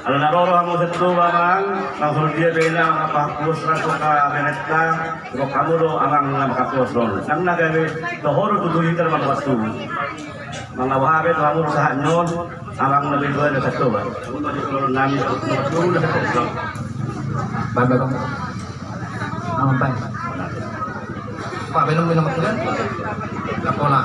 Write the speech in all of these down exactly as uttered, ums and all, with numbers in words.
Molo na ro do hamu Setoba, amang, langsung dia bena mangapahak pos rasuka beretta, rok hamu do amang na mangapahak pos ron. Nang na gabe dohoro tutu hita mangapahak pos. Mangapahak pos hamu sahat non, amang na berdua na Setoba. Untuk di kolor nami, untuk dulu na Setoba. Bang, bang. Amang, bang. Pak, minum, minum, minum. Lakola.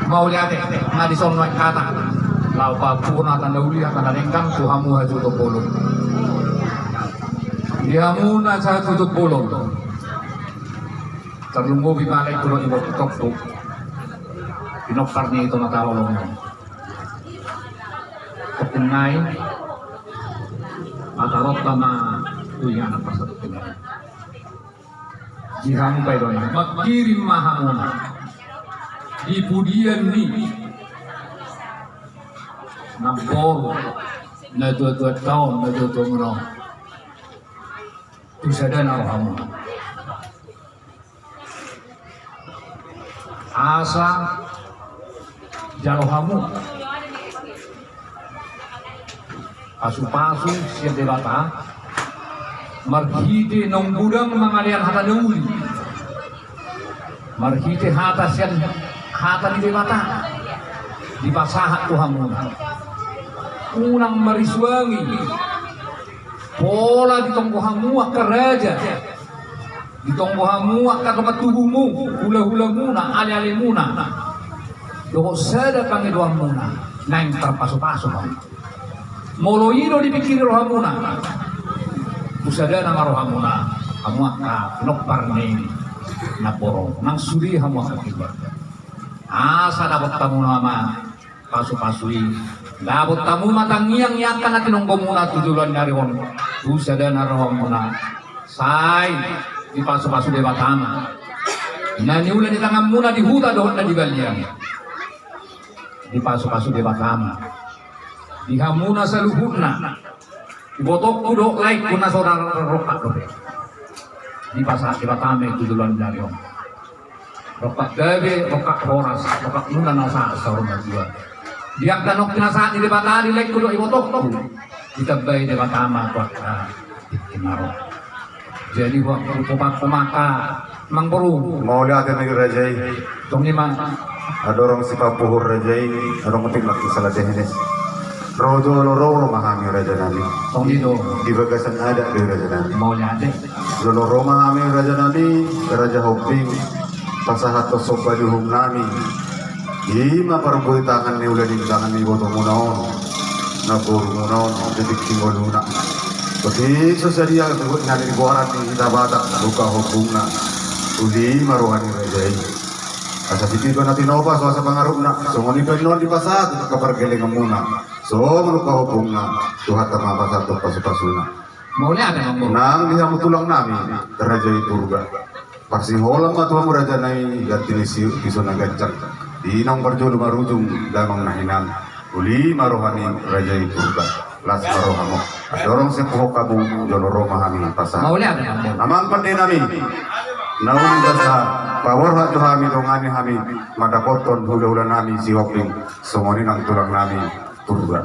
Mauliate, nga dison nuaeng hata. Laho pampuna tanda uli, tanda denggan, tu hamu hasuhuton bolon. Di hamu na sasuhuton bolon. Tarlumobi ma laengku dohot ibotongku. Pinompar ni Ito Mataolong. Topung nai. Mataronta ma tu inganan pasal topung nai. Di hamu pe do i, mangkirim ma hamuna. Di pudian ni namboru, na tuatua taon, na tuatua muna on. Tu sada na rohamuna. Asa jalo hamu pasupasu sian Debata, marhite naung godang mangalean hata na uli, marhite hata sian hata ni Debata, dipasahat tu hamuna. Unang marisuangi, pola ditonggo hamu angka raja. Ditonggo hamu angka dongan tubumu, hulahulamuna, alealemuna, dohot sada pangidoanmuna, naeng tarpasupasu hamu. Molo i do dipingkiri rohamuna, tu sada nama rohamuna, hamu angka pinompar ni namboru, nang sude hamu angka keluarga. Asa dapot hamu nama pasupasu i. Dapot hamu ma tangiang ni angka na tinombomuna tu joloan ni ari on. Tu sada na rohamuna. Sai dipasupasu Debata ma. Na niula ni tanganmuna di huta dohot na di balian. Dipasupasu Debata ma. Di hamuna saluhutna. Ibotongku dohot laengku na so rongkap dope. Dipasahat Debata ma i tu joloan ni ari on. Rongkap gabe, rongkap horas, rongkapmuna na sahat saur matua. Di angka nongki na sahat ni Debata di laengku dohot ibotongku. Ditambai Debata ma tu angka tingki na ro. Jadi, hupasahat ma angka Amangboru. Mauliate ma raja i. Tong i ma. Adong sipapuhur raja i, adong otik laki salah tehnis. Ro jolo ro ma hami raja nami. Tong i do. Di bagasan adat do raja nami. Mauliate. Jolo ro ma hami raja nami, Raja Hombing. Pasahat tos somba ni uhum nami. I ma parbue tangan ni ula ni tangan ni ibotongmuna on. Namborumuna on, di tingki ngoluna. Berarti so sadia nami di goaran ni hita Batak, luka hombungna. Uli ma roha ni raja i. Asa di piga na tinopa, so asa pangarupna. Songon i pe annon dipasahat tu angka pargellenganmuna. Songon luka hombungna, Tuhanta ma pasahat tu pasupasuna. Mauliate ma. Nang di hamu tulang nami, Raja i Purba. Parsiholan ma tu hamu raja nami, ganti ni siuk piso na ganjang. Di naung parjolo marujung damang na hinan. Uli ma roha ni Raja i Purba. Las ma rohamu. Adong sian puhuk hamu jolo ro ma hami pasahat. Mauliate ma. Amang pande nami. Naung basa paborhat jo hami, dongani hami mandapothon hulahula nami si Hombing. Songon i nang tulang nami. Purba.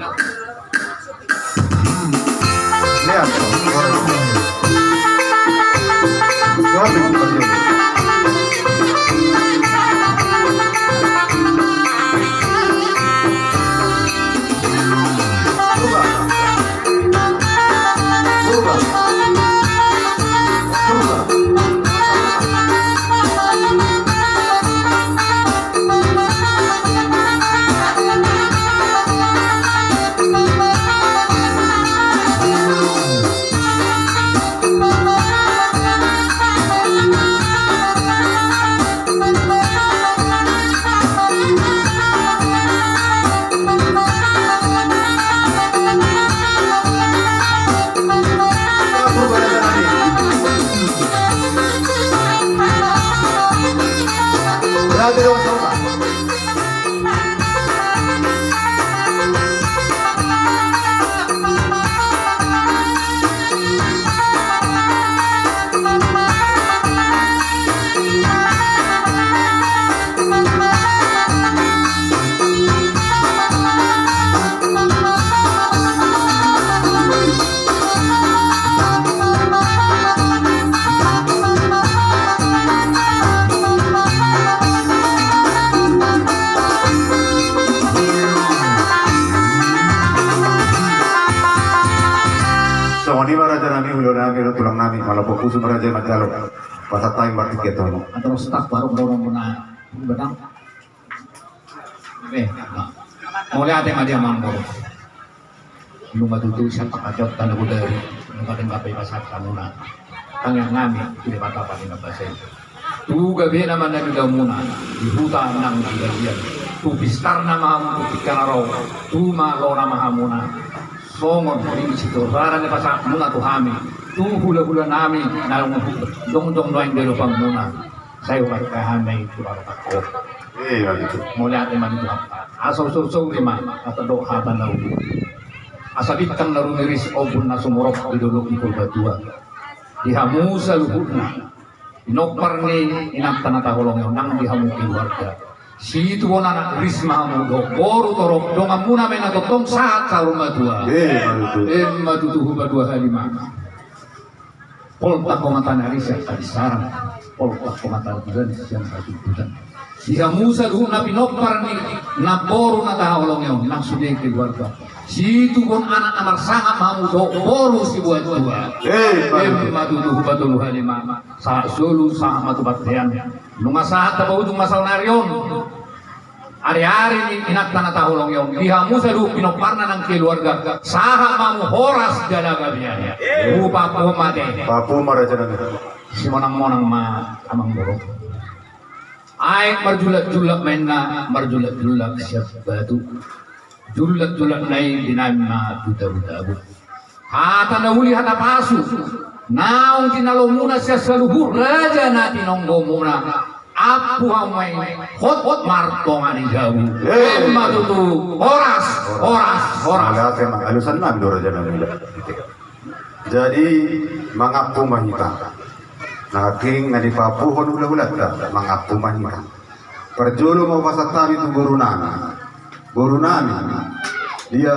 Ima raja nami, hulahula nami, tulang nami, malompa pusu ma raja manjalo. Pasahat hami martingki tolu. Atau staf warung dorong muna bedang. Eh, mauliate ma di amang boru. Nunga tutu sian pangkataion tano godari, nunga denggan be pasahat hamuna. Tangiang nami tu Debata Pardenggan Basa i. Tu gabena ma na niulamuna di huta nang di balian. Tu pistarna ma hamu tu tingki na ro, tu malona ma hamuna. Songon ring sitorara ni pasahatmuna tu hami, tu hulahula nami na jongjong nuaeng di adopanmuna. Sai hupasahat hami tu adopanmu. Mauliate ma di Tuhanta. Asa husahusauri ma hata dohot hata na uli. Asa bintang na rumiris, ombun na sumorop di dolok ni Purbatua. Di hamu saluhutna pinompar ni inanta na taholongi on nang di hamu keluarga. Situbuan anak ris ma hamu dohot boru torop, donganmuna ma i na tongtong sahat saur matua. Ima tutu. Ima tutu, hupaduahali ma. Poltak ho ma tanari sian habinsaran, poltak ho ma tanari sian hasumputan. Di hamu saluhutna pinompar ni namboru na taholongi on nang sude keluarga. Situbuan anak na marsangap ma hamu dohot boru sibuat tua. Ima tutu, hupatoluhali ma. Sahat solu sahat ma tu bontean. Nunga sahat tapaujung ma saonari on. Ari-ari ni inanta na taholongi on, di hamu saluhut pinomparna nang keluarga, sahat ma hamu horas jala gabe. Hupapuhon ma ate. Papuhon ma raja nami. Simonang-monang ma amang boru. Aek marjulak-julak ma inna, marjulak-julak sian batu. Julak-julakna i di nami ma tu tabu-tabu. Hata na uli, hata pasu. Naung jinalomuna sian saluhut raja na tinonggomuna. Ampu hamu ma i hot martonga ni jabu. Ima tutu, horas, horas, horas. Mauliate ma, alusan nami do raja nami. Jadi mangampu ma hita. Nangkin na dipapuhon hulahulanta, mangampu ma hita. Parjolo ma hupasahat hami tu boru nami. Boru nami. Dia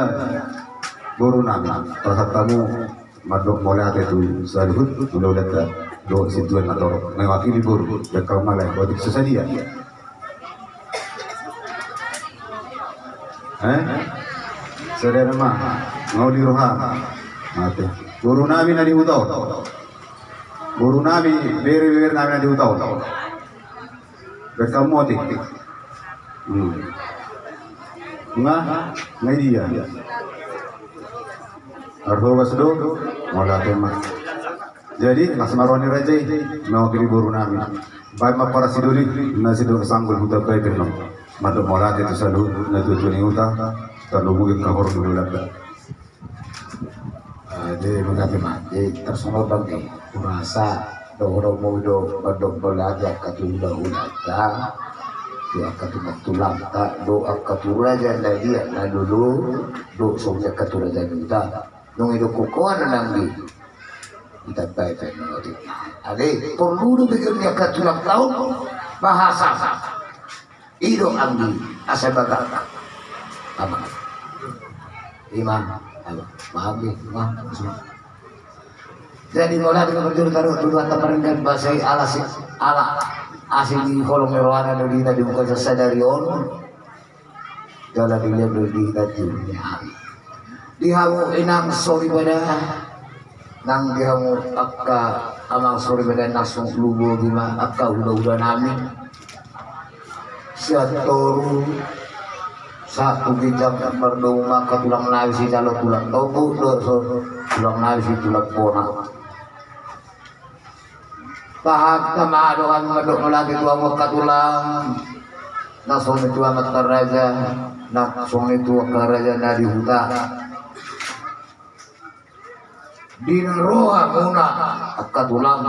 boru nami. Pasahat hamu mandok mauliate tu saluhut hulahulanta dohot situan na torop. Mewakili boru, dengkau malai, otik so sadia. Eh? Sadia nama. Ngoli roha. Mate. Boru nami na di huta on. Boru nami, bere-bere nami na di huta on. Berkamotik. Hmm. Nga, nga dia. Arhogas do, mauliate ma. Jadi, las ma roha ni raja i, mewakili boru nami. Baen ma parasidoli, na sidok sanggul huta baen pe non. Mandok mauliate tu saluhut, na tuatua ni huta, tarlumobi angka horong ni hulahulanta. Ah, jadi mauliate ma, jadi tarsongon on do, hurasa, dohononmu do, mandok mauliate angka tu hulahulanta, tu angka tu tulangta, dohot angka tu raja na dia, na lolo, dohot songon i angka tu raja ni huta. Nunga didok ho nangkin. Ditambai pe nang otik. Alai porlu do begeon ni angka tulangta on bahasa. I do anggi asa bagak. Amang. Imam. Amang. Maaf ni, Imam. Jadi mauliate ma parjolo taruhon tu Tuhanta Pardenggan Basa i, ala si, ala asi di holong ni rohana do di na dibuka sadari on. Jala dilehon do di hita tiur ni ari. Di hamu inang soripada, nang di hamu angka amang soripada, na so lumobi ma angka hulahula nami. Sian toru sahat tu ginjang, mardomu ma angka tulang nami sijalo tulang togu, dohot tulang nami situlang bona. Pasahat ma do hami mandok mauliate tu hamu angka tulang, na songon i tu amanta raja, na songon i tu angka raja na di huta. Di na rohamuna angka tulang,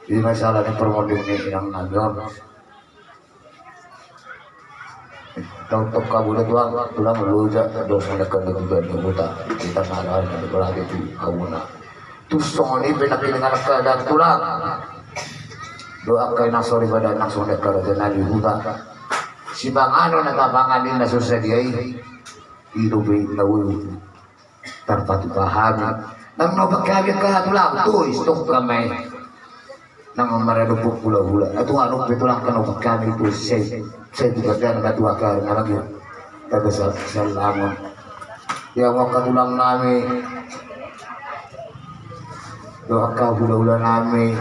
i ma sala ni parmonding ni inang nami on. Tongtong hamu do tulang, tulang loja do songon i angka na di huta. Hita marhaha na di balaga tu hamuna. Tu songon i pe nangkiningan angka tulang dohot angka inang soripada, nang songon i angka raja na di huta. Sipanganon na tapangan i na so sadia i, i dope na uli. Tarpatupa hami. Nang na opat hami angka tulang, tu istop hami. Nang maradophon hulahula. Atu anu pe tulang, nang na opat hami tu se, se tu badan na tua kari na lagi. Taga sal, salangon. Di hamu angka tulang nami dohot angka hulahula nami,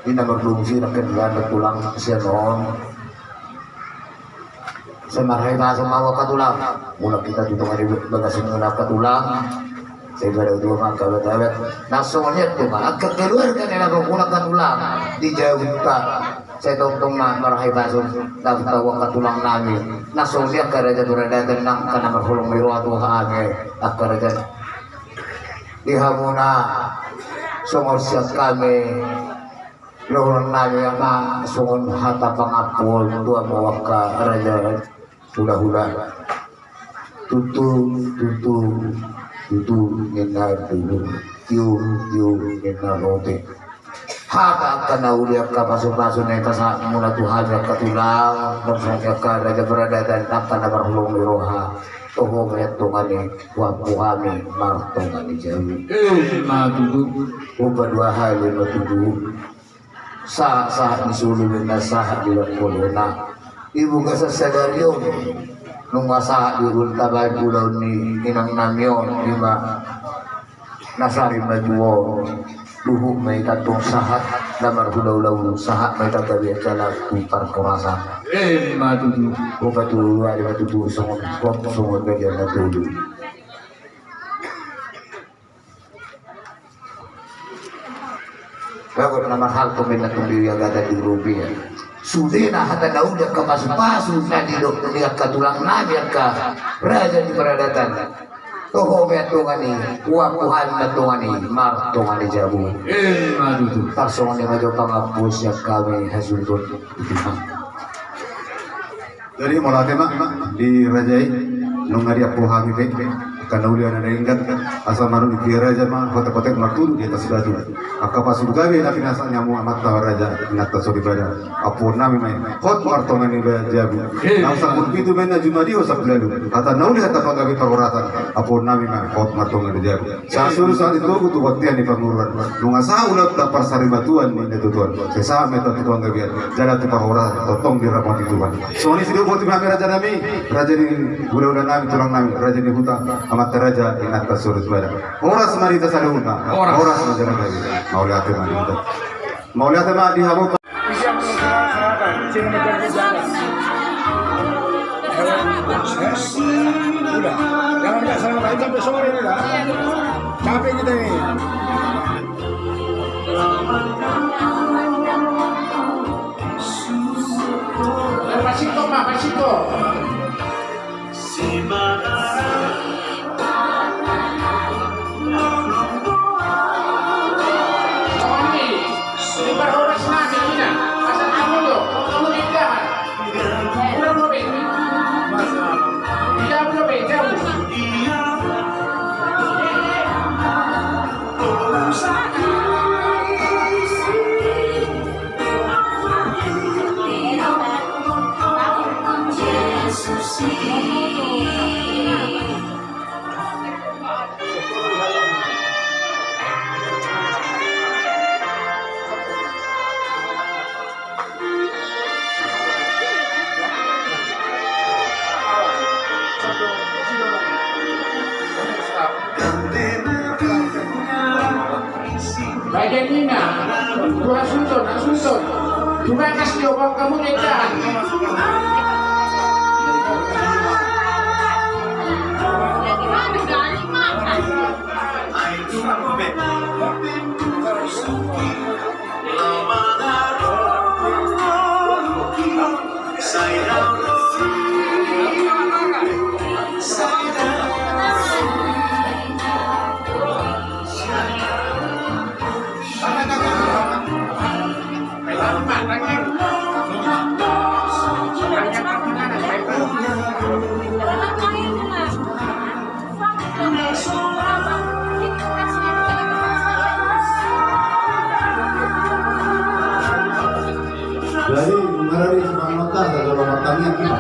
di na mardomu si rakyat di handa tulang sian on. Sai marhahipason ma hamu angka tulang. Mulak hita tu tonga ni bagasan muna angka tulang. Sai pada utuh ma angka batabat. Na songon i antong angka keluarga ni na mangula angka tulang di jabu ta. Sai tongtong ma marhahipason. Dapot hamu angka tulang nami. Na songon i angka raja paradatan nang angka na marholong ni roha tu hami angka raja. Di hamuna songon sian hami. Dohonon nami ma songon hata pangampu on tu hamu angka raja hulahula. Tutu, tutu, tutu ninna tubu. Tiu, tiu ninna roti. Hata angka na uli angka pasupasu na dipasahat muna tu hami angka tulang, dohot songon i angka raja paradatan angka na marholong ni roha. Toho ma i antong i, huampu hami martonga ni jabu. Ima tutu. Hupaduahali ma tutu. Sahat, sahat ni solu ninna sahat di bangkolona. Di bagasan sadari on nunga sahat di ulaon tabaen ulaon ni inang nami on, ima na sari ma tu on. Luhut ma hita antong sahat na marhulahula, sahat ma hita gabe jala tu parhorasan. Ima tutu. Hupatuduhon ma tutu songon, songon gabe na tolu. Bagot na marhalto ma inna antong di agatan di rupiah. Sudena hata na uli angka pasupasu na didok ni angka tulang nami angka raja ni paradatan. Toho ma i antong i, huampu hami ma antong i martonga ni jabu. Ima tutu. Tarsongon i ma jo pangampu sian hami hasuhuton. Jadi mauliate ma di raja i, nunga diampu hami pe angka na uli na denggan, asa manurut i raja ma hotek-hotek martudu di atas batu. Angka pasu gabe na pinasahat ni hamu amanta raja, inanta soripada, ampuon nami ma i, hot martonga ni jabu. Nang sampulu pitu ma inna jumadi ho sampulu ualu, hata na uli hata panggabean parhorasan, ampuon nami ma i, hot martonga ni jabu. Sahat solu sahat ni togu tu bontean ni parboruon. Nunga sahat ulaonta parsarimatua ni natuatua on. Sai sahat ma hita tu panggabean jala tu parhorasan tongtong diramoti Tuhan. Songon i sidung boti nami raja nami, raja ni hulahula nami, tulang nami, raja ni huta, amanta raja, inanta soripada. Horas ma di hita saluhutna. Horas. Horas ma jala gabe. Mauliate ma di hita. Mauliate ma di hamu. Udah, jangan nggak salah main sampai sore ini lah. Capek kita ini. Pasito, Pak, pasito. Bagian ina, tu hasuhuton, hasuhuton. Tu bagas jo, bang kamu ngejahan. Jadi, mari semangat, ada rumah tangga kita.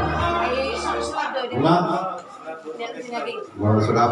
Umat, mau sudah apa?